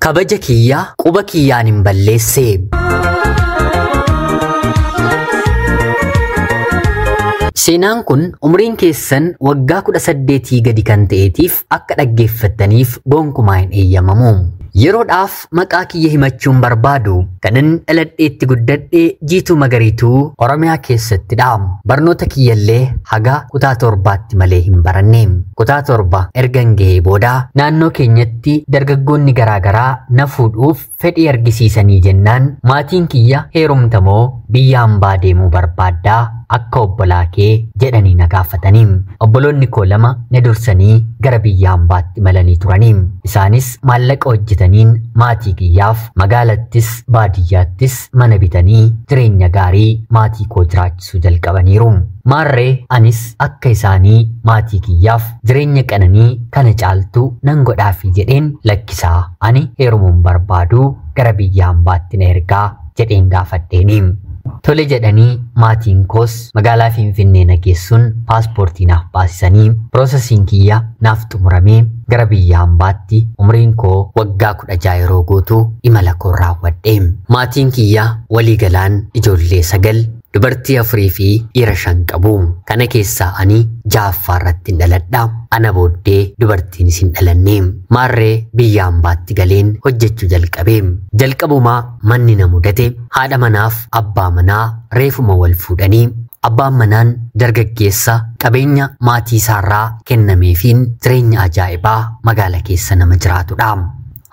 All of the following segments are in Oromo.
Kabaja kiyya quba kiyyaan hin balleesse. Seenaan kun umriin keessan waggaa 18 gadi kan ta'eetiif akka dhaggeeffattaniif gonkumaa hin eeyyamamu. Yeroodhaaf maqaa kiyya himachuun barbaadu kanan dhaladheetti guddadhe Jiituu Magariituu Oromiyaa keessattidha. Barnoota kiyyallee haga kutaa 7tti malee hin baranne. Kutaa 7 ergan gahee booda naannoo keenyatti dargaggoonni garaagaraa na fuudhuuf fedhii argisiisanii jennaan maatiin kiyya heerumtamoo biyya hambaa deemuu barbaaddaa akka obbolaa kee jedhanii na gaafatanii. Obboloonni koo lama na dursanii gara biyya hambaatti imalanii turanii. Isaanis maallaqa hojjetaniin maatii kiyyaaf magaalattis baadiyyaattis mana bitanii jireenya gaarii maatii koo jiraachisuu jalqabaniiru. Maarree anis akka isaanii maatii kiyyaaf jireenya qananii kana caaltu nan godhaafi jedheen lakkisaa ani heerumuun barbaadu gara biyya hambaatti na ergaa jedheen gaafadheeni. Tole jedhanii maatiin koos magaalaa Finfinnee na geessuun paaspoortii naaf baasisanii piroosesiin kiyya naaf xumuramee gara biyya hambaatti umriin koo waggaa 16 yeroo guutuu imala koo raawwadhe. Maatiin kiyya waliigalaan ijoollee 9 dubartii 4 fi dhiira 5 qabu. Kana keessaa ani 6ffaa irratti dhaladha. Ana booddee dubartiin isin dhalanne. Maarree biyya hambaatti galeen hojjechuu jalqabe. Jalqabumaa manni na mudate haadha manaaf abbaa manaa reefuma wal fuudhanii abbaan manaan dargaggeessa qabeenya maatii isaarraa kennameefiin jireenya ajaa'ibaa magaala keessa nama jiraatudha.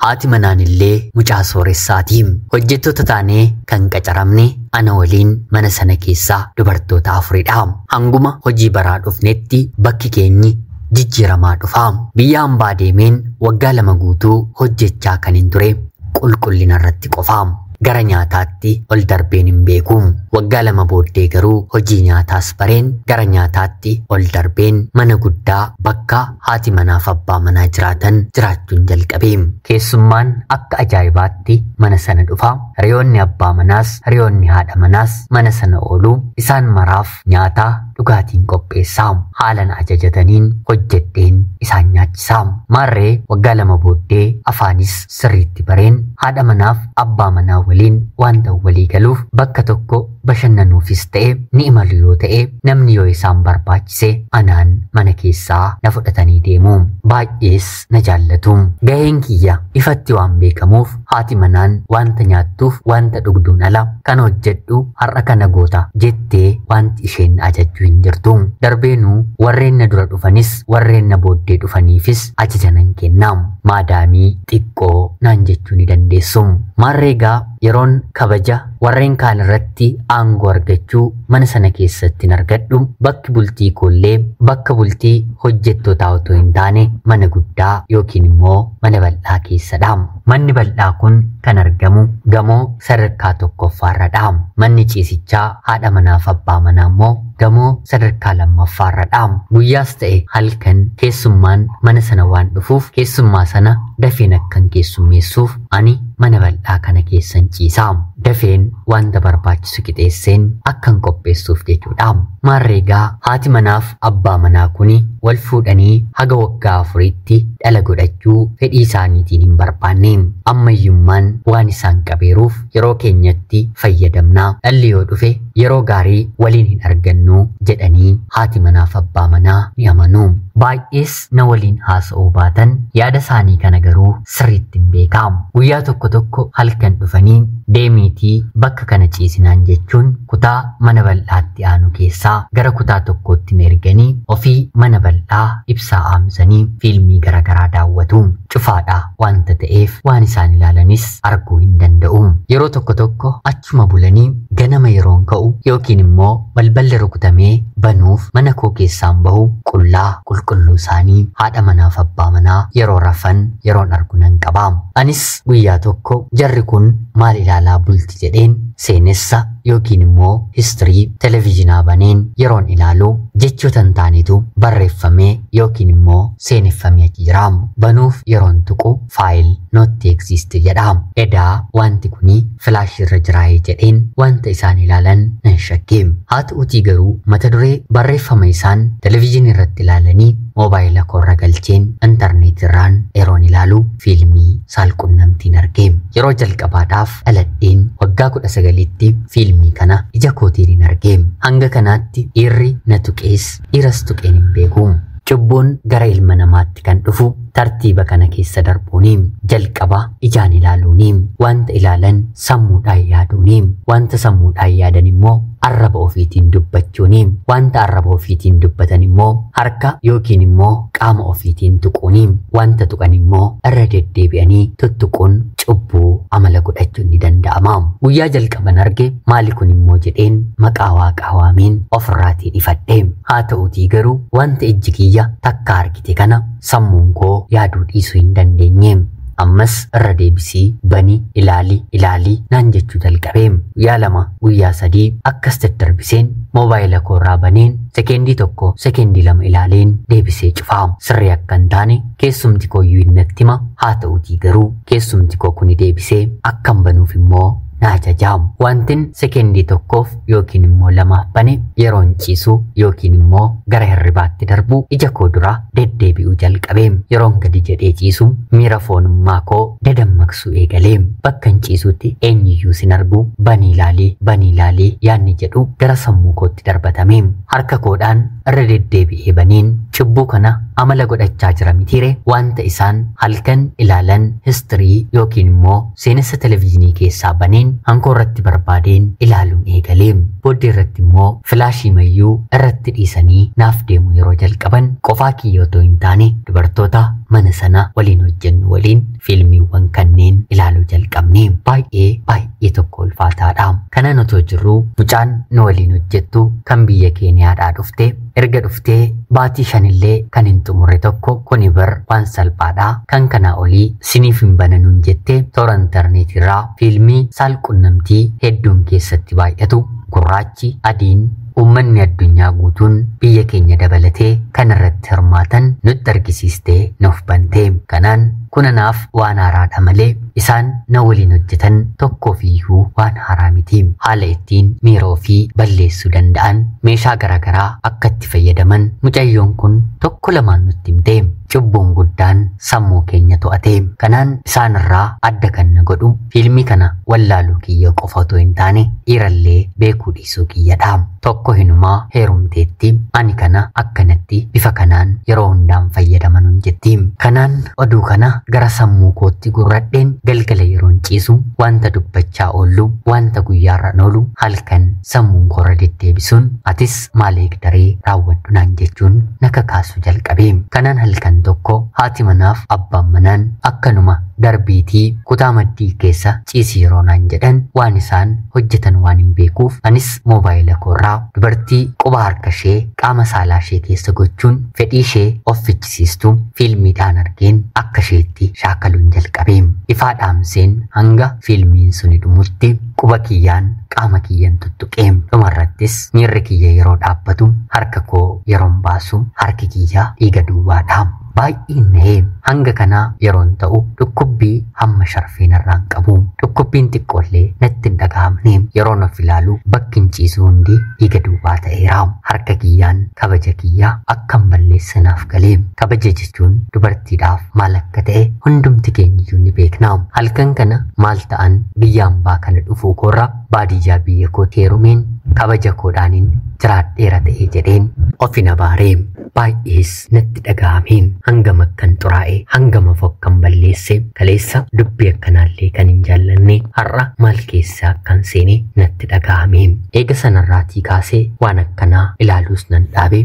Haati manaan illee mucaa sooressaati. Hojjettoota taanee kan qacaramne ana waliin mana sana keessaa dubartoota 4dha. Hanguma hojii baraa dhufnetti bakki keenyi jijjiiramaa dhufa. Biyya hambaa deemeen waggaa 2 guutuu hojjechaa kan hin ture qulqullina irratti qofa. Gara nyaataatti ol darbeen hin beeku. Waggaa 2 booddee garuu hojii nyaataas bareen gara nyaataatti ol darbeen mana guddaa bakka haati manaaf abbaa manaa jiraatan jiraachuun jalqabe. Keessummaan akka ajaa'ibaatti mana sana dhufa. Hiriyoonni abbaa manaas hiriyoonni haadha manaas mana sana oolu. Isaan maraaf nyaata dhugaatiin qopheessaa. Haala na ajajataniin hojjedheen isaan nyaachisaa. Maarree waggaa 2 booddee afaanis sirriitti bareen haadha manaaf abbaa manaa waliin wanta walii galuuf bakka tokko bashannanuufis ta'e ni imalu yoo ta'e namni yoo isaan barbaachise anaan mana keessaa na fudhatanii deemu. Baay'ees na jaallatu. Gaheen kiyya ifatti waan beekamuuf haati manaan wanta nyaattuuf wanta dhugduun ala kan hojjedhu har'a kana goota jettee wanti isheen ajajju hin jirtu. Darbeenuu warreen na dura dhufanis warreen na booddee dhufaniifis ajaja nan kenna. Maadaamii xiqqoo naan jechuu ni dandeessu. Maarreegaa yeroon kabaja warreen kaan irratti aangoo argachuu mana sana keessatti hin argadhu. Bakki bultii koollee bakka bultii hojjettootaa otoo hin taane mana guddaa yookiin immoo mana bal'aa keessadha. Manni bal'aa kun kan argamu gamoo sadarkaa 1ffaarradha. Manni ciisichaa haadha manaaf abbaa manaa immoo gamoo sadarkaa 2ffaarradha. Guyyaas ta'e halkan keessummaan mana sana waan dhufuuf keessummaa sana dafeen akkan keessummeessuuf ani mana bal'aa kana keessan ciisaa. Dafeen wanta barbaachisu qixeesseen akkan qopheessuuf jechuudha. Maarreegaa haati manaaf abbaa manaa kuni wal fuudhanii haga waggaa 4tti dhala godhachuu fedhii isaaniitiin hin barbaanne. Ammayyummaan waan isaan qabeeruuf yeroo keenyatti fayyadamnaa dhalli yoo dhufe yeroo gaarii waliin hin argannu jedhanii haati manaaf abbaa manaa ni amanu. Baay'ees na waliin haasa'uu baatan yaada isaanii kana garuu sirriitti hin beekamu. Guyyaa tokko tokko halkan dhufanii deemiitii bakka kana ciisinaan jechuun kutaa mana bal'aatti aanu keessaa gara kutaa tokkootti na erganii ofii mana bal'aa ibsaa aamsanii fiilmii garaagaraa daawwatu. Cufaadha wanta ta'eef waan isaan ilaalanis arguu hin danda'u. Yeroo tokko tokko achuma bulanii ganama yeroon ka'u yookiin immoo balballi rukutamee banuuf mana koo keessaan bahu qullaa qulqulluu isaanii haadha manaaf abbaa manaa yeroo rafan yeroon argu nan qaba. Anis guyyaa tokko jarri kun maal ilaalaa bulti jedheen seenessa yookiin immoo histirii televizyinaa baneen yeroon ilaalu jechoota hin taanetu barreeffamee yookiin immoo seeneffamee achi jira. Banuuf yeroon tuqu faayil not exist jedha. Edaa wanti kuni filaashii irra jiraayee jedheen wanta isaan ilaalan nan shakke. Haa ta'utii garuu mata duree barreeffama isaan televizyinii irratti ilaalanii moobaayila koorra galcheen intarneetirraan yeroon ilaalu fiilmii saalqunnamtiin arge. Yeroo jalqabaadhaaf dhaladheen waggaa 19tti fiilmii kana ija kootiin hin arge. Hanga kanaatti dhiirri na tuqees dhiiras tuqeen hin beeku. Cubbuun gara ilma namaatti kan dhufu tartiiba kana keessa darbuuni, jalqaba ijaan ilaaluuni, wanta ilaalan sammuudhaan yaaduuni, wanta sammuudhaan yaadan immoo arraba ofiitiin dubbachuuni, wanta arraba ofiitiin dubbatan immoo harka yookiin immoo qaama ofiitiin tuquuni, wanta tuqan immoo irra deddeebi'anii tuttuquun cubbuu amala godhachuun ni danda'ama. Guyyaa jalqaban arge maali kun immoo jedheen maqaa waaqaa waameen ofirraatii ifadhe. Haa ta'uutii garuu wanta ijji kiyya takka argite kana sammuun koo yaaduu dhiisuu hin dandeenye. Ammas irra deebisii bani ilaali ilaali naan jechuu jalqabe. Guyyaa 2 guyyaa 3 akkas daddarbiseen moobaayila koorraa baneen sekeendii 1 sekeendii 2 ilaaleen deebisee cufaa. Sirrii akka hin taane keessumti kooyyuu hin natti hima. Haa ta'uutii garuu keessumti koo kuni deebisee akkan banuuf immoo na ajajaa. Wantin sekeendii 1 yookiin immoo 2 bane yeroon ciisu yookiin immoo gara hirribaatti darbu ija koo dura deddeebi'uu jalqabe. Yeroon gadi jedhee ciisu miira foonummaa koo dadammaqsuu eegalee. Bakka hin ciisutti eenyuyyuu sin argu banii ilaalii banii ilaalii yaadni jedhu gara sammuu kootti darbatame. Harka koodhaan irra deddeebi'ee baneen cubbuu kana amala godhachaa jira mitiire. Wanta isaan halkan ilaalan histirii yookiin immoo seenessa televezyiinii keessaa baneen hankoo irratti barbaadeen ilaaluun eegalee. Booddee irratti immoo filaashii mayyuu irratti dhiisanii naaf deemu yeroo jalqaban qofaa kiyya otoo hin taane dubartoota mana sana waliin hojjennu waliin fiilmiiwwan kanneen ilaaluu jalqabne. Baay'ee baay'ee tokko ulfaataadha. Kanaan otoo jirru mucaan nu waliin hojjettu kan biyya Keeniyaadhaa dhufte erga dhuftee baatii 5 illee kan hin xumurre tokko kuni bar waan salphaadha, kan kanaa olii siniif hin bananuun jette toora intarneetirraa fiilmii saalqunnamtii hedduun keessatti baay'atu gurraachi adiin uummanni addunyaa guutuun biyya keenya dabalatee kan irratti hirmaatan nutti argisiistee nuuf bante. Kanaan kunanaaf waan haaraadha malee isaan na waliin hojjetan tokkoofiyyuu waan haaraa miti. Haala ittiin miira ofii balleessuu danda'an meeshaa garaagaraa akka itti fayyadaman mucayyoon kun tokko lamaan nutti himte. Cubbuun guddaan sammuu keenya to'ate. Kanaan isaanirraa adda kan na godhu fiilmii kana wallaaluu kiyya qofa otoo hin taane dhiirallee beekuu dhiisuu kiyyadha. Tokko hinumaa heerumteetti ani kana akkanatti bifa kanaan yeroo hundaan fayyadamanuun jetti. Kanaan oduu kana gara sammuu kootti gurradheen galgala yeroon ciisu wanta dubbachaa oollu wanta guyyaarraan oolu halkan sammuun koorra deddeebisuun atis maal eegdaree raawwadhu naan jechuun na kakaasuu jalqabe. Kanaan halkan tokko haati manaaf abbaan manaan akkanuma darbiitii kutaa maddii keessa ciisi yeroo naan jedhan waan isaan hojjetan waan hin beekuuf anis moobaayila koorraa dubartii quba harka ishee qaama saalaa ishee keessa gochuun fedhii ishee of fichisiistu fiilmiidhaan argeen akka isheetti shaakaluun jalqabe. Ifaa dhaamseen hanga fiilmiin suni dhumutti quba kiyyaan qaama kiyyan tuttuqee. Dhumarrattis miirri kiyya yeroo dhaabbatu harka koo yeroon baasu harki kiyya dhiiga duwwaadha. Baay'een na'ee hanga kanaa yeroon ta'u dhukkubbii hamma sharfeen irraan qabu. Dhukkubbiin xiqqoollee natti hin dhaga'amne. Yeroon of ilaalu bakki hin ciisu hundi dhiiga duwwaa ta'eera. Harka kiyyaan kabaja kiyya akkam balleessanaaf galee. Kabaja jechuun dubartiidhaaf maal akka ta'e hundumti keenyiyyuu ni beekna. Halkan kana maal ta'an biyya hambaa kana dhufuu koorra baadiyyaa biyya kootti heerumeen kabaja koodhaaniin jiraadheera ta'e jedheen ofin abaaree. Baay'ees natti dhaga'ame. Hangam akkan xuraa'e, hangam of akkan balleesse, kaleessa dubbii akkanaallee kan hin jaallanne har'a maal keessaa akkan seene natti dhaga'ame. Eega sanarraatii kaasee waan akkanaa ilaaluus nan dhaabe.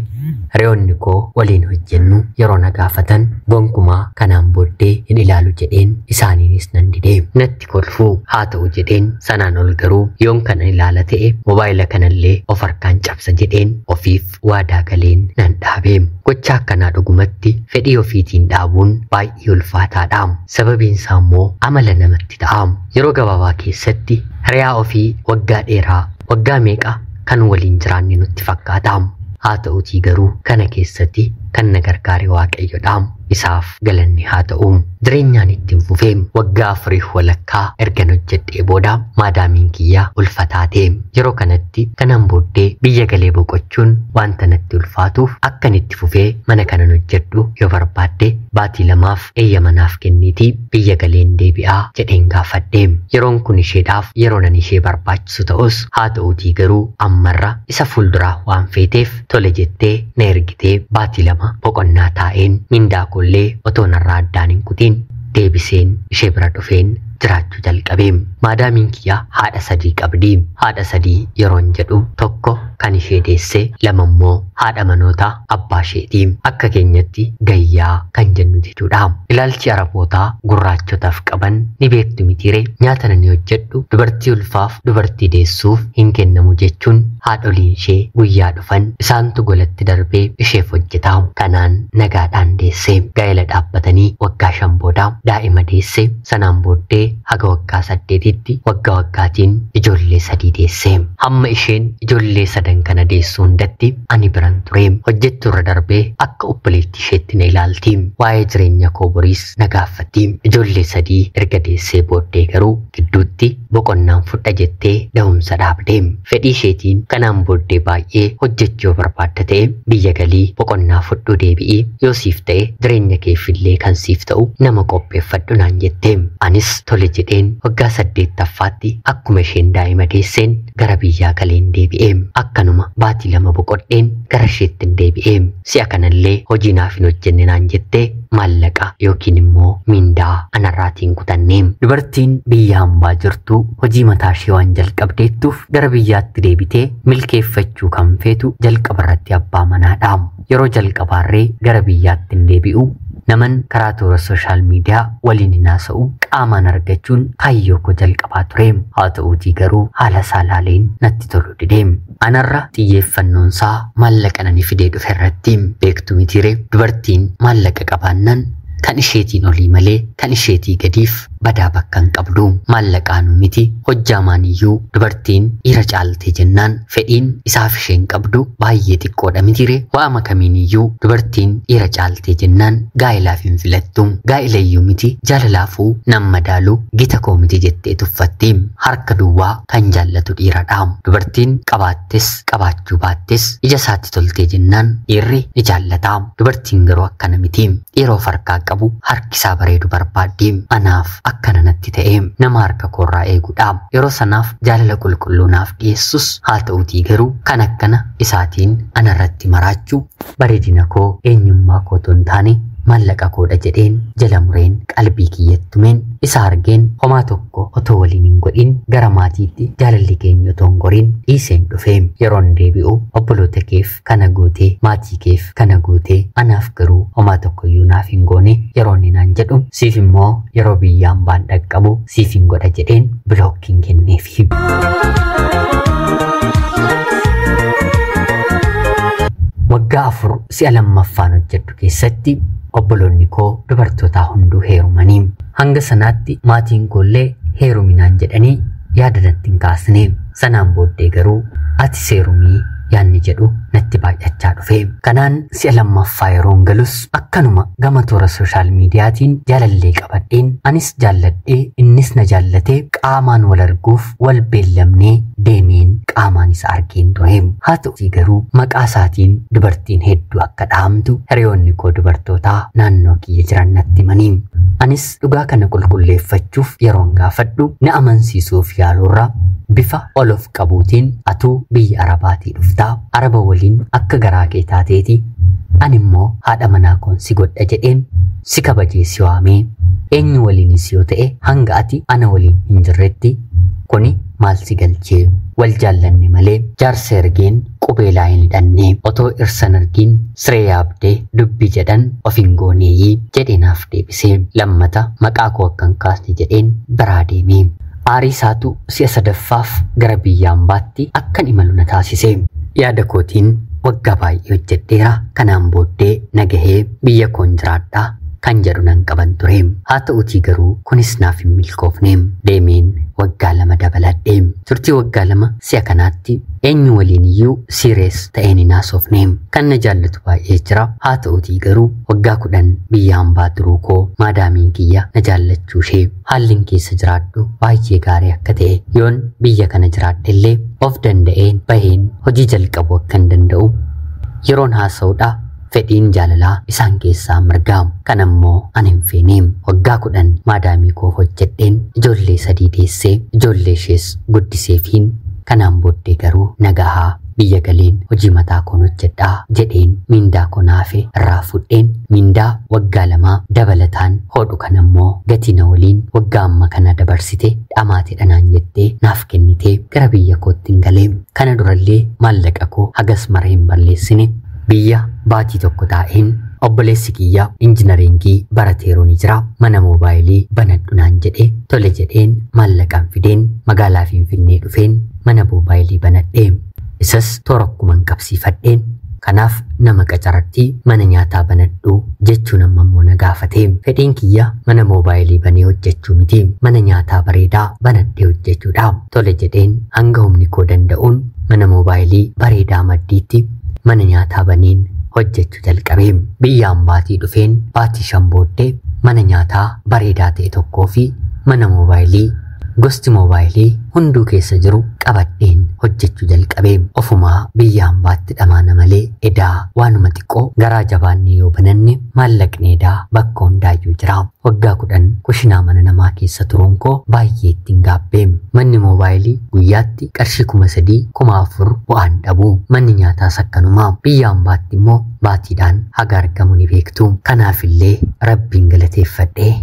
Hiriyoonni koo waliin hojjennu yeroo na gaafatan gonkumaa kanaan booddee hin ilaalu jedheen isaaniinis nan dide. Natti kolfuu haa ta'u jedheen sanaan ol garuu yoon kana ilaala ta'e moobaayila kanallee of harkaan cabsa jedheen ofiif waadaa galeen nan dhaabe. Gocha akkanaa dhugumatti fedhii ofiitiin dhaabuun baay'ee ulfaataadha. Sababiin isaa immoo amala namatti ta'a. Yeroo gabaabaa keessatti hiriyaa ofii waggaa dheeraa waggaa meeqa kan waliin jiraanne nutti fakkaata. Haa ta'utii garuu kana keessatti kan na gargaare Waaqayyodha. Isaaf galanni haa ta'u. Jireenyaan ittiin fufee waggaa 4.5 ergan hojjedhee booda maadaamiin kiyya ulfataate. Yeroo kanatti kanaan booddee biyya galee boqochuun wanta natti ulfaatuuf akkan itti fufee mana kanan hojjedhu yoo barbaadde baatii 2 eeyyama naaf kenniitii biyya galeen deebi'aa jedheen gaafadhe. Yeroon kun isheedhaaf yeroo nan ishee barbaachisu ta'us haa ta'uutii garuu ammarra isa fuulduraa waan feeteef tole jettee na ergitee baatii 2 boqonnaa taa'een mindaa koollee otoo narraa addaan hin kutiin deebiseen ishee bira dhufeen jiraachuu jalqabe. Maadaamiin kiyya haadha 3 qabdi. Haadha 3 yeroon jedhu tokko kan ishee deesse, 2 immoo haadha manoota abbaa isheeti. Akka keenyatti gayyaa kan jennu jechuudha. Ilaalchi Arabootaa gurraachotaaf qaban ni beektu mitiire. Nyaata nani hojjedhu dubartii ulfaaf dubartii deessuuf hin kennamu jechuun haadholiin ishee guyyaa dhufan isaantu golatti darbee isheef hojjeta. Kanaan nagaadhaan deesse. Gaa'ela dhaabbatanii waggaa 5 booda daa'ima deesse. Sanaan booddee haga waggaa 8tti waggaa waggaatiin ijoollee 3 deesse. Hamma isheen ijoollee 3 kana deessu hundatti ani biran ture. Hojjettu irra darbee akka obboleettii isheetti na ilaalti. Waa'ee jireenya koo boriis na gaafatti. Ijoollee 3 erga deessee booddee garuu gidduutti boqonnaan fudha jettee da'umsa dhaabde. Fedhii isheetiin kanaan booddee baay'ee hojjechuu yoo barbaadda ta'e biyya galii boqonnaa fudhuu deebi'ii yoo siif ta'e jireenya keeffillee kan siif ta'u nama qopheeffadhu naan jette. Anis tole jedheen waggaa 8ffaatti akkuma isheen daa'ima deesseen gara biyyaa galeen deebi'e. Akkanuma baatii 2 boqodheen gara isheetti deebi'e. Si'a kanallee hojii naaf hin hojjenne naan jettee maallaqa yookiin immoo mindaa anarraatiin kutanne. Dubartiin biyya hambaa jirtu hojii mataa ishee waan jalqabdeettuuf gara biyyaatti deebitee milkeeffachuu kan feetu jalqaba irratti abbaa manaadha. Yeroo jalqabaarree gara biyyaatti hin deebi'u naman karaa toora sooshaal miidiyaa waliin hin haasa'u qaamaan argachuun kaayyoo koo jalqabaa ture. Haa ta'uutii garuu haala isaa laaleen natti tolu dide. Anarra xiyyeeffannoon isaa maallaqa nani fidee dhufe irratti beektu mitiire. Dubartiin maallaqa qabaannaan kan isheetiin olii malee kan isheetii gadiif badaa bakka hin qabdu. Maallaqaanuu miti hojjaamaan iyyuu dubartiin dhiira caaltee jennaan fedhiin isaaf isheen qabdu baay'ee xiqqoodha mitiire. Waama kamiin iyyuu dubartiin dhiira caaltee jennaan gaa'ilaaf hin filattu. Gaa'ila iyyuu miti jaalalaafuu nan madaalu gita koo miti jettee tuffatti. Harka duwwaa kan jaallatu dhiiradha. Dubartiin qabaattes qabaachuu baattes ija isaatti toltee jennaan dhiirri ni jaallata. Dubartiin garuu akkana miti. Dhiira of harkaa qabu harki isaa bareedu barbaaddi. Anaaf akkana natti ta'e nama harka koorraa eeguudha. Yeroo sanaaf jaalala qulqulluu naaf dhiyeessus haa ta'uutii garuu kan akkana isaatiin anarratti maraachuu bareedina koo eenyummaa koo otoo hin taane maallaqa koodha jedheen jala mureen qalbii kiyyattumeen isa argeen homaa tokko otoo waliin hin godhin gara maatiitti jaalalli keenya otoo hin goriin dhiiseen dhufe. Yeroon deebi'u obboloota keef kana gootee maatii keef kana gootee anaaf garuu homaa tokko iyyuu naaf hin goone yeroo inni naan jedhu siif immoo yeroo biyyaan baan dhaqqabu siif hin godha jedheen bilookkiin kenneefi. Waggaa 4 si'a lammaffaan hojjedhu keessatti obboloonni koo dubartootaa hunduu heerumanii. Hanga sanaatti maatiin koollee heeruminaan jedhanii yaada natti hin kaasne. Sanaan booddee garuu ati seerumii yaanni jedhu natti baay'achaa dhufe. Kanaan si'a lammaffaa yeroon galus akkanuma gama toora sooshaal miidiyaatiin jaalallee qabadheen anis jaalladhee innis na jaallatee qaamaan wal arguuf wal beellamnee deemeen qaamaan isa argeen ture. Haa ta'utii garuu maqaa isaatiin dubartiin hedduu akka dhahamtu hiriyoonni koo dubartootaa naannoo kiyya jiran natti himanii. Anis dhugaa kana qulqulleeffachuuf yeroon gaafadhu na amansiisuuf yaaluurra bifa ol of qabuutiin atuu biyya Arabaatii dhuftaa Araba waliin akka garaa kee taateeti ani immoo haadha manaa koon si godha jedheen si kabajee si waamee eenyu waliinis yoo ta'e hanga ati ana waliin hin jirretti kuni maal si galchee wal jaallanne malee jaarsa ergeen qubeelaa hin hidhanne otoo irsan argiin siree yaabdee dubbii jedhan of hin gooneeyyii jedhee naaf deebisee lammata maqaa koo akka hin kaasne jedheen biraa deeme. Aarii isaatu si'a sadaffaaf gara biyya hambaatti akkan imalu na taasise. Yaada kootiin waggaa baay'ee hojjedheera kanaan booddee nagahee biyya koon jiraadhaa kan jedhu nan qaban ture. Haa ta'utii garuu kunis naaf hin milkoofne. Deemeen waggaa 2 dabaladhe. Turtii waggaa 2 si'a kanaatti eenyu waliin iyyuu siirees ta'een hin haasofne. Kan na jaallatu baay'ee jira. Haa ta'utii garuu waggaa 10 biyya hambaa turuu koo maadaamiin kiyya na jaallachuu ishee haalliin keessa jiraadhu baay'ee gaarii akka ta'e yoon biyya kana jiraadhe illee of danda'een baheen hojii jalqabu akka hin danda'u yeroon haasa'uudha. Fedhiin jaalalaa isaan keessaa mirgaa. Kan ammoo ani hin feene. Waggaa 10 maadaamii koo hojjedheen ijoollee 3 deessee ijoollee ishees guddiseefiin kanaan booddee garuu nagahaa biyya galeen hojii mataa koon hojjedhaa jedheen mindaa koo naafe irraa fudheen mindaa waggaa 2 dabalataan hodhu kan ammoo gatii na waliin waggaa amma kana dabarsite dhamaatee naan jettee naaf kennitee gara biyya kootti hin galee. Kana durallee maallaqa koo hagas mara hin balleessine. Biyya baatii tokko taa'een obboleessi kiyya injinaringii barateeru ni jira. Mana moobaayilii banadhu naan jedhe tole jedheen maallaqaan fideen magaalaa Finfinnee dhufeen mana moobaayilii banadhe. Isas toora akkuman qabsiifadheen kanaaf nama qacaratti mana nyaataa banadhu jechuun amma immoo na gaafate. Fedhiin kiyya mana moobaayilii banee hojjechuu miti, mana nyaataa bareedaa banadhee hojjechuudha. Tole jedheen hanga humni koo danda'uun mana moobaayilii bareedaa maddiitti mana nyaataa baneen hojjechuu jalqabe. Biyya hambaatii dhufeen baatii 5 booddee mana nyaataa bareedaa ta'e tokkoo fi mana moobaayilii gosti moobaayilii hunduu keessa jiru qabadheen hojjechuu jalqabe. Ofumaa biyya hambaatti dhamaana malee edaa waanuma xiqqoo garaa jabaanne yoo bananne maallaqni edaa bakka hundaayyuu jira. Waggaa 10 kushinaa mana namaa keessa turuun koo baay'ee ittiin gaabbe. Manni moobaayilii guyyaatti qarshii 3,000 4,000 bu'aan dhabu. Manni nyaataas akkanuma. Biyya hambaatti immoo baatiidhaan haga argamu ni beektu. Kanaafillee Rabbiin galateeffadhee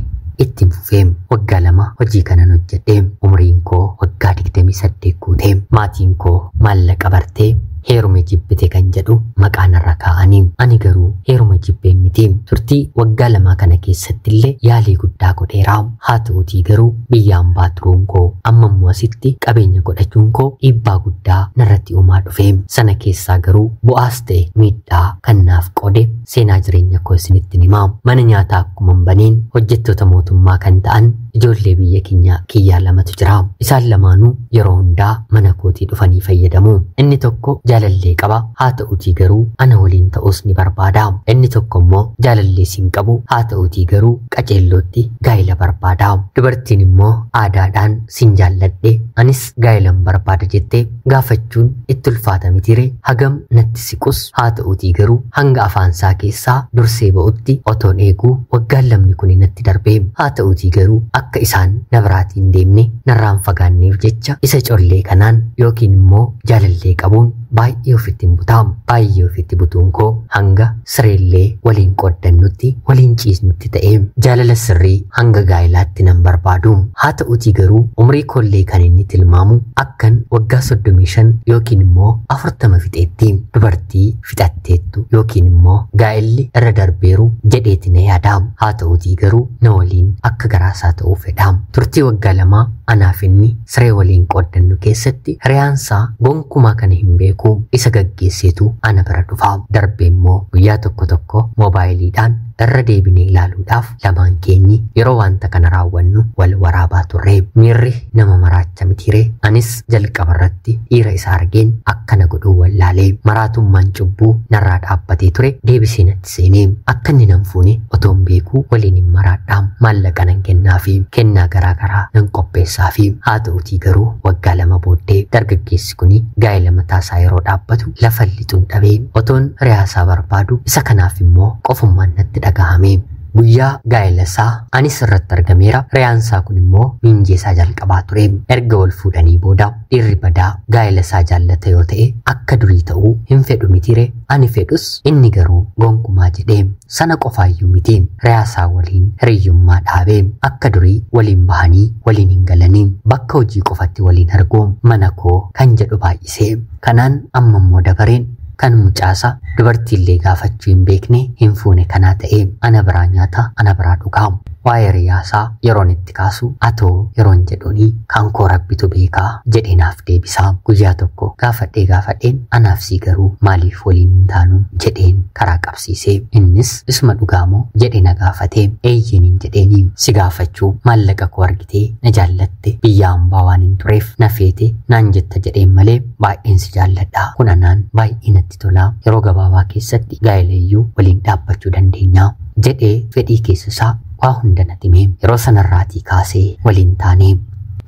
ittiin fufee waggaa 2 hojii kanan hojjedhe. Umriin koo waggaa 28 guute. Maatiin koo maallaqa bartee heeruma jibbite kan jedhu maqaan irra kaa'anii. Ani garuu heeruma jibbee miti. Turtii waggaa 2 kana keessatti illee yaalii guddaa godheera. Haa ta'utii garuu biyya hambaa turuun koo amma immoo asitti qabeenya godhachuun koo dhiibbaa guddaa narratti uumaa dhufe. Sana keessaa garuu bu'aas ta'e miidhaa kan naaf qoode seenaa jireenya koo isinitti himaa. Mana nyaataa akkuma hin baneen hojjettoota mootummaa kan ta'an ijoollee biyya kiyyaa 2tu jira. Isaan lamaanuu yeroo hundaa mana kootii dhufanii fayyadamu. Inni tokko jaalallee qaba. Haa ta'utii garuu ana waliin ta'us ni barbaada. Inni tokko immoo jaalallee siin qabu. Haa ta'utii garuu qaceellootti gaa'ela barbaada. Dubartiin immoo aadaadhaan siin jaalladhe anis gaa'ilan barbaada jettee gaafachuun itti ulfaata mitiire. Hagam natti siqus haa ta'utii garuu hanga afaansaa keessaa dursee ba'utti otoon eeguu waggaan 2 kun natti darbe. Haa ta'utii garuu akka isaan na biraatiin deemne narraan fagaanneef jecha isa collee kanaan yookiin immoo jaalallee qabuun baay'ee ofitti hin butamu. Baay'ee ofitti butuun koo hanga sireellee waliin qooddannutti waliin ciisnutti ta'e jaalala sirrii hanga gaa'ilaatti nan barbaadu. Haa ta'utii garuu umrii koollee kan inni tilmaamu akkan waggaa 35 yookiin immoo 40 fixeetti dubartii fixatteettu yookiin immoo gaa'illi irra darbeeru jedheeti na yaada. Haa ta'utii garuu na waliin akka garaasaa ta'uu fedha. Turtii waggaa 2 anaaf inni siree waliin qooddannu keessatti hiriyaansaa gonkumaa kana hin beeku. Isa gaggeesseetu ana bira dhufa. Darbee immoo guyyaa tokko tokko moobaayiliidhaan irra deebinee ilaaluudhaaf lamaan keenyi yeroo wanta kana raawwannu wal waraabaa turre. Miirri nama maraacha mitiire. Anis jalqaba irratti dhiira isa argeen akkana godhuu wallaalee maraatummaan cubbuu narraa dhaabbatee ture deebisee natti seenee akka inni nan fuune otoon beekuu waliin hin maraadhaa. Maallaqa nan kennaafi kennaa garaa garaa nan qopheessaafi. Haa ta'utii garuu waggaa 2 booddee dargaggeessi kuni gaa'ela mataasaa yeroo dhaabbatu lafa lixuun dhabee otoon hiriyaasaa barbaadu isa kanaaf immoo qofummaan natti dhagahame. Guyyaa gaa'ela isaa anis irratti argameera. Hiriyaansaa kun immoo miinjeesaa jalqabaa ture. Erga wal fuudhanii booda dhiirri badaa gaa'ela isaa jaallata yoo ta'e akka durii ta'uu hin fedhu mitiire. Ani fedhus inni garuu gonkumaa jedhee sana qofaayyuu miti. Hiriyaasaa waliin hiriyyummaa dhaabee akka durii waliin bahanii waliin hin galanii bakka hojii qofatti waliin arguu mana koo kan jedhu baay'isee. Kanaan amma immoo dabareen kan mucaasa Dubartiillee gaafachuu hin beekne hin fuune kanaa ta'e ana biraa nyaata ana biraa dhugaa. Waa'ee hiriyaasaa yeroon itti kaasu atoo yeroon jedhuuni kan koo rabbitu beekaa jedhee naaf deebisaa. Guyyaa tokko gaafadheen anaaf sii garuu maaliif waliin hin taanu jedheen karaa qabsiisee innis isuma dhugaamoo jedhee na gaafatee eeyyeen jedheeni si gaafachuu maallaqa koo argitee na jaallatte biyya hambaa waan hin tureef na feete naan jetta jedheen malee baay'een si jaalladha kun anaan baay'ee natti tolaa yeroo gabaabaa keessatti gaa'elayyuu waliin dhaabbachuu dandeenya jedhee fedhii keessa isaa waa hunda natti hime. Yeroo sanarraatii kaasee waliin taanee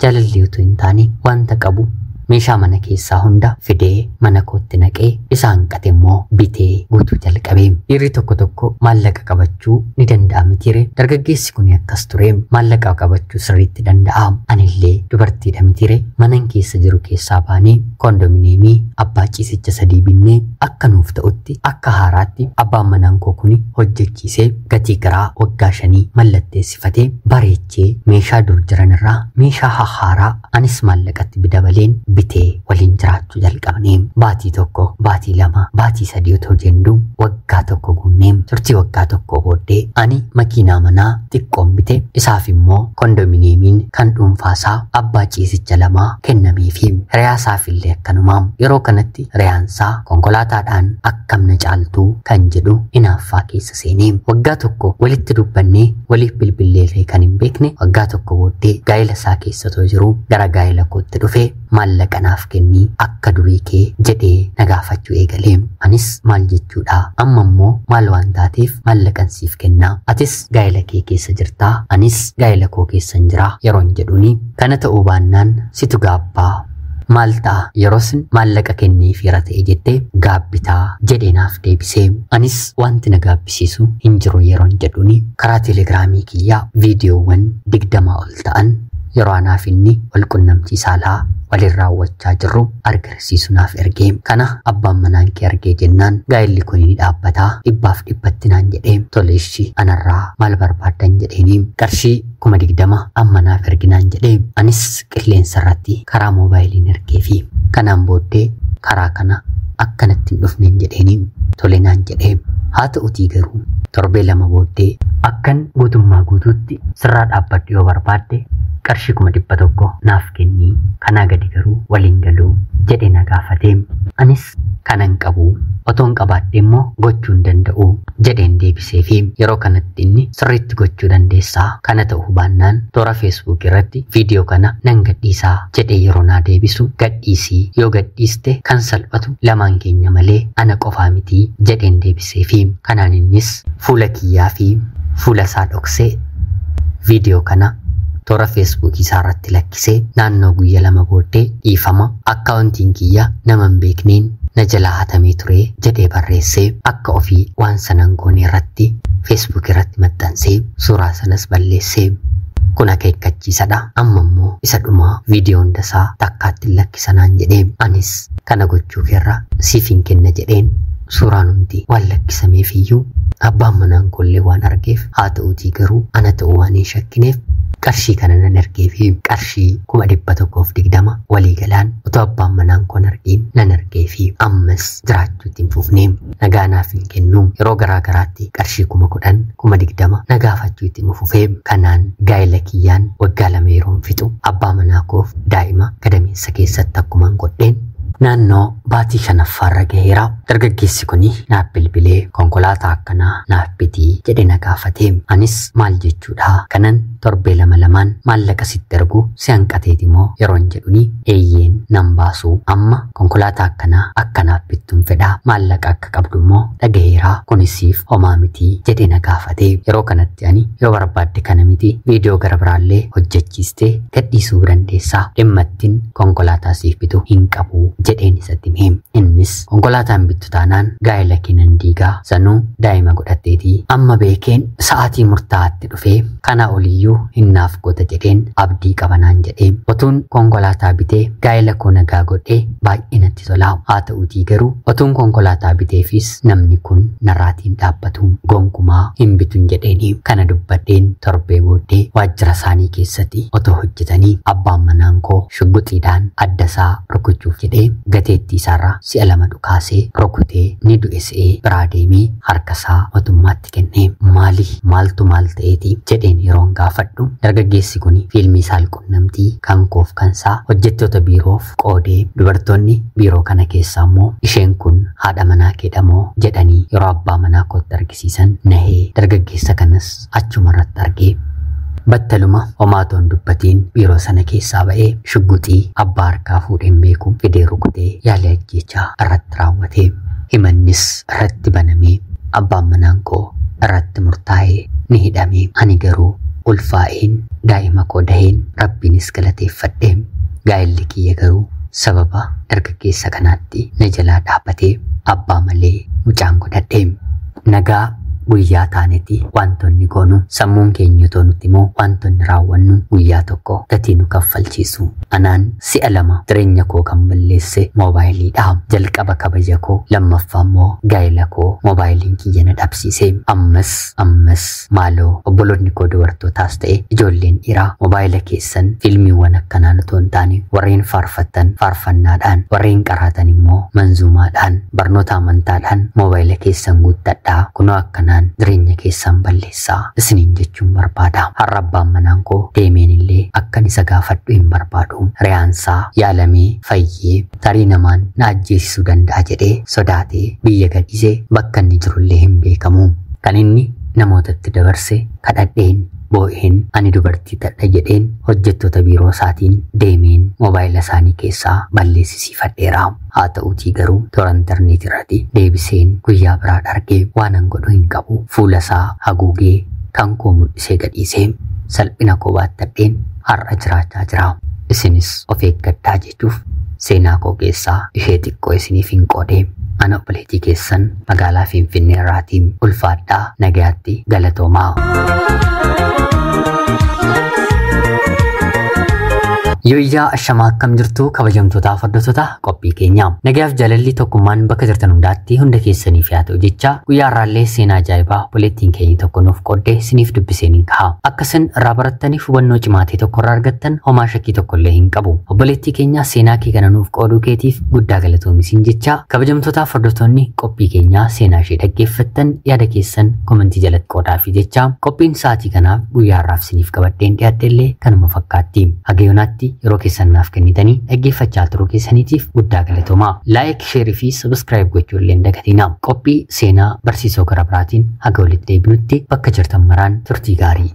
jaalalli utuu hin taane wanta qabu meeshaa mana keessaa hunda fidee mana kootti naqee isa hanqate immoo bitee guutuu jalqabe. Dhiirri tokko tokko maallaqa qabachuu ni danda'a mitiire. Dargaggeessi kun akkas ture maallaqa qabachuu sirriitti danda'a. Anillee dubartiidha mitiire. Manan keessa jiru keessaa baanee koondominiyeemii abbaa ciisicha 3 binnee akka nuuf ta'utti akka haaraatti abbaan manaan koo kun hojjechiisee gatii garaa waggaa 5 mallatteessifatee bareechee meeshaa dur jiran irraa meeshaa haaraa anis maallaqatti bidabaleen bitee waliin jiraachuu jalqabne. Baatii 1, baatii 2, baatii 3 otoo jennu waggaa 1 guunnee turtii waggaa 1 booddee ani makiinaa manaa xiqqoon bite isaaf immoo koondominiyeemiin kan dhuunfaasaa abbaa ciisicha 2 kennameefi hiriyaasaaf illee akkanumaa. Yeroo kanatti hiriyaansaa konkolaataadhaan akkam na caaltuu kan jedhu hinaaffaa keessa seenee waggaa 1 walitti dubbannee waliif bilbilleerree kan hin beekne waggaa 1 booddee gaa'ela isaa keessa otoo jiruu gara gaa'ela kootti dhufee maallaqa naaf kennii akka durii kee jedhee na gaafachuu eegalee. Anis maal jechuudha amma immoo maal waan taateef maallaqan siif kennaa atis gaa'ela kee keessa jirtaa anis gaa'ela koo keessan jiraa yeroon jedhuuni kana ta'uu baannaan situ gaabbaa maal ta'a yeroos maallaqa kenneefiira ta'e jettee gaabbitaa jedhee naaf deebisee. Anis wanti na gaabbisiisu hin jiru yeroon jedhuuni karaa teelegiraamii kiyyaa viidiyoowwan 20 ol ta'an yeroo anaaf inni wal qunnamtii saalaa waliin raawwachaa jirru argisiisu naaf ergee. Kana abbaan manaan kee argee jennaan gaa'elli kun ni dhaabbataa 100% naan jedhee tole ishii anarraa maal barbaaddan jedheeni qarshii 20,000 amma naaf erginaan jedhee anis qilleensa irratti karaa moobaayiliin ergeefi kanaan booddee karaa kana akkanatti hin dhufneen jedheeni tole naan jedhee. Haa ta'utii garuu torbee 2 booddee akkan guutummaa guutuutti sirraa dhaabbadhu yoo barbaadde qarshii 100,000 naaf kennii kanaa gadi garuu waliin galuu jedhee na gaafatee. Anis kanan qabu otoon qabaadhe immoo gochuu hin danda'u jedheen deebisee fi yeroo kanatti inni sirriitti gochuu dandeessaa kana ta'uu baannaan toora feesbuuk irratti viidiyoo kana nan gadhiisaa jedhee yeroo naa deebisu gadhiisii yoo gadhiiste kan salphatu lamaan keenya malee ana qofaa mitii jedheen deebisee fi kanaan innis fuula kiyyaa fi fuula isaa dhoksee viidiyoo kana toora feesbuukii isaa irratti lakkisee naannoo guyyaa 2 booddee dhiifama akkaawuntiin kiyya nama hin beekneen na jalaa hatamee ture jedhee barreessee akka ofii waan sanan goone irratti feesbuuk irratti maxxansee suuraa sanas balleessee. Kun akeekkachiisadha. Amma immoo isa dhumaa viidiyoo hundasaa takkaatti lakkisanaan jedhee anis kana gochuu keerra siif hin kenna jedheen suuraan hundi waan lakkisameef iyyuu abbaan manaan kollee waan argeef haa ta'uutii garuu ana ta'uu waan hin shakkineef qarshii kana nan ergee fi qarshii 120,000 waliigalaan otoo abbaan manaan koon argiin nan ergee fi ammas jiraachuutti hin fufnee nagaa naaf hin kennu. Yeroo garaa garaatti qarshii 10,000 20,000 na gaafachuu itti fufee kanaan gaa'ela kiyyaan waggaa 2 yeroon fixu abbaa manaa koof daa'ima gadameessa keessatti akkuman godheen naannoo baatii 5ffaarra gaheera. Dargaggeessi kun naaf bilbilee konkolaataa akkanaa naaf bitii jedhee na gaafate. Anis maal jechuudha kanan torbee 2 2 maallaqa sitti ergu si hanqateeti moo yeroon jedhuni eeyyeen nan baasu amma konkolaataa akkanaa akkanaaf bittuun fedhaa maallaqa akka qabdu immoo dhagaheera kunisiif homaa mitii jedhee na gaafate. Yeroo kanatti ani yoo barbaadde kana miti viidiyoo gara biraallee hojjechiistee gadhiisuu dandeessaa dhimma ittiin konkolaataa siif bitu hin qabu jedheen isatti hime. Innis konkolaataan bittu taanaan gaa'ela kee nan diigaa sanuu daa'ima godhatteetii amma beekeen sa'aatii murtaa'aatti dhufee kana oliyyuu hinnaaf goota jedheen abdii qabanaan jedhee otuun konkolaataa bitee gaa'ela koo nagaa godhee baay'ee natti tolaa. Haa ta'uutii garuu otuun konkolaataa biteefis namni kun narraatiin dhaabbatu gonkumaa hin bitun jedheeni kana dubbadheen torbee booddee waajjira isaanii keessatti otoo hojjetanii abbaan manaan koo shugguxiidhaan adda isaa rukuchuuf jedhee gateettii isaarraa si'a 2 dhukaasee Rukutee ni du'e se'ee biraa deemee harkasaa mootummaatti kenne. Maali maaltu maal ta'eeti jedheen yeroon gaafadhu, dargaggeessi kun fiilmii saalqunnamtii kan koof kansaa hojjettoota biiroof qoodee, dubartoonni biiroo kana keessaa immoo isheen kun haadha manaa keedhamoo jedhanii yeroo abbaa manaa kootti argisiisan nahee dargaggeessa kanas achuma irratti argee battaluma homaatoon dubbatiin biiroo sana keessaa ba'ee shugguxii abbaa harkaa fuudheen beeku fidee rukutee yaalii ajjeechaa irratti raawwate. Himannis irratti banamee abbaan manaan koo irratti murtaa'ee ni hidhame. Ani garuu ulfaa'een daa'ima koo daheen rabbiinis galateeffadhe. Gaa'elli kiyya garuu sababa dargaggeessa kanaatti na jalaa dhaabbatee abbaa malee mucaan godhadhe. Nagaa guyyaa taanetti wantoonni goonu sammuun keenya otoo nutti immoo wantoonni raawwannu guyyaa tokko gatii nu kaffalchiisu. Anaan si'a lama jireenya koo kan balleesse moobaayiliidha. Jalqaba kabaja koo, lammaffaa immoo gaa'ela koo moobaayiliin kiyya na dhabsiise. Ammas ammas maaloo obboloonni koo dubartootaas ta'e ijoolleen dhiiraa, moobaayila keessan fiilmiiwwan akkanaan otoo hin taane warreen faarfattan faarfannaadhaan, warreen qaraatan immoo manzuumaadhaan, barnoota amantaadhaan moobaayila keessan guuttadhaa. Kunoo akkanaan jireenya keessan balleessaa isiniin jechuun barbaada. Har'a abbaan manaan koo deemeen illee akkan isa gaafadhu hin barbaadu. Riyaansaa yaalamee fayyee tarii namaan na ajjeesisuu danda'a jedhee sodaatee biyya gadhiisee bakka inni jirullee hin beekamu. Kan inni namootatti dabarse kadhadheen boo'een ani dubartii tadha jedheen hojjettoota biiroo isaatiin deemeen moobaayila isaanii keessaa balleessisiifadheera. Haa ta'uutii garuu toora intarneetii irratti deebiseen guyyaa biraa argee waanan godhu hin qabu. Fuula isaa haguugee kan koo mul'isee gadhiisee salphina koo baattadheen har'a jiraachaa jira. Isinis of eeggadhaa jechuuf seenaa koo keessaa ishee xiqqoo isiniif hin qoode. Ana obboleettii keessan magaalaa Finfinnee irraatiin, ulfaadhaa, nagayaatti, galatoomaa. Yooyyaa, ashamaa, akkam jirtu kabajamtootaaf hordoftoota qophii keenya. Nagayaaf jaalalli tokkummaan bakka jirtan hundaatti hunda keessaniif haa ta'u jecha, guyyaa har'aallee seenaa ajaa'ibaa obboleettiin keenya tokko nuuf qooddee isiniif dubbiseen hin ka'a. Akka isin irraa barattaniif hubannoo cimaa ta'e tokko irraa argattan homaa shakkii tokko illee hin qabu. Obboleettii keenya, seenaa kee kana nuuf qooduu keetiif guddaa galatoomi jecha, kabajamtootaaf hordoftoonni qophii keenyaa seenaa ishee dhaggeeffattan yaada keessan komentii jalatti qoodaafi jecha, qophiin sa'aatii kanaaf guyyaa har'aaf isiniif qabadheen dhiyaadhe illee kanuma fakkaatti. Haga yoonaatti yeroo keessan naaf kennitanii dhaggeeffachaa turuu keessaniitiif guddaa galatoomaa. Like, share fi subscribe gochuu illee hin dagatinaa. Qophii seenaa barsiisoo gara biraatiin haga walitti deebinutti bakka jirtan maraan turtii gaarii.